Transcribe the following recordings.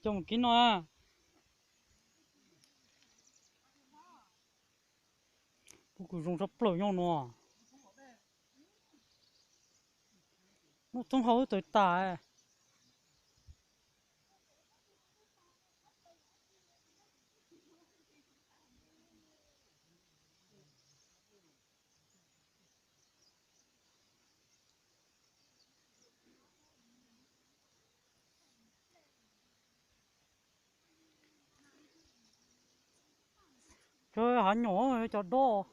Coj mus kib no. Pub kuv zoo tshaj plaws nyob no. Muaj thoob hau tawv tas. Cov hav nyom cov dob.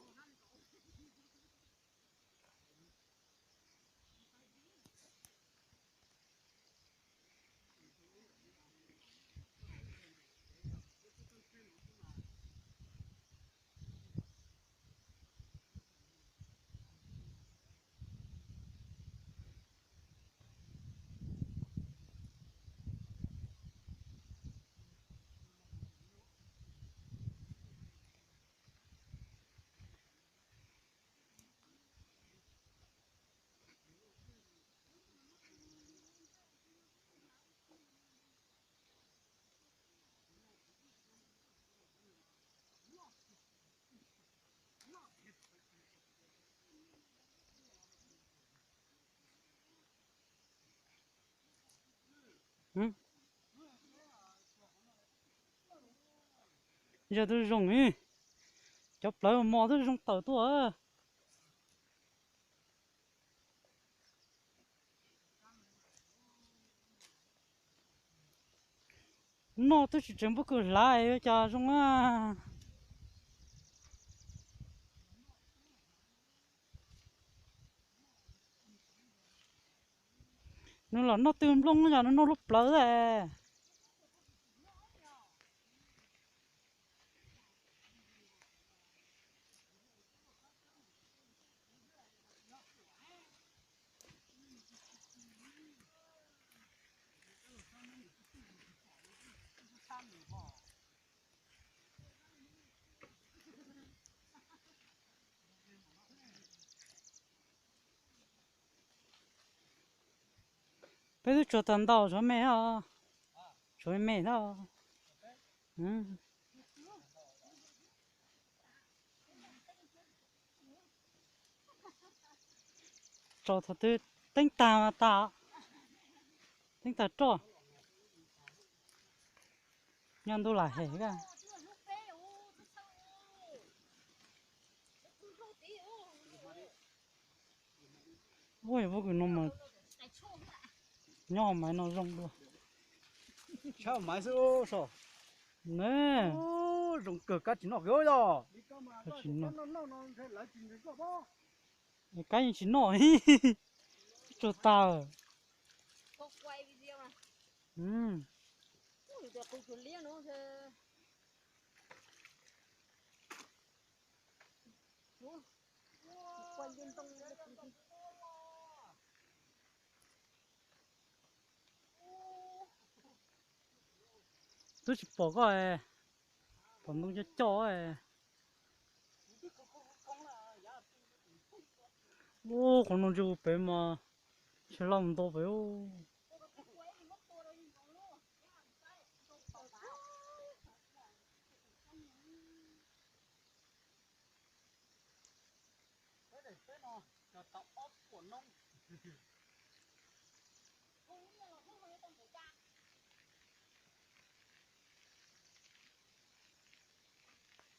Yog twb zoo, cov plawv mos twb zoo tawm tuaj. Noj twb tsis tseem pob kws hlav yuav cas zoo a. Nws los noj twg nplooj yog nws noj lub plawv a. Peb twb tsuag tag ntau, tshuav me, tshuav me thiab. Tso thaum twg teeb tag mas tas, teeb tag roj, nyob ntuj lam hem. Ua pob kws no mas nyob hauv maiv no zoo dua. Tshaj maiv xwb so. Ne, zoo kawg, kab tsis noj kiag yog. Kab yeej tsis noj, tsuag tas. Twb tsis pom koj, pom ntoo coj coj. Ua qhov no ntsia pem mas tsis laj mus nto pem ub.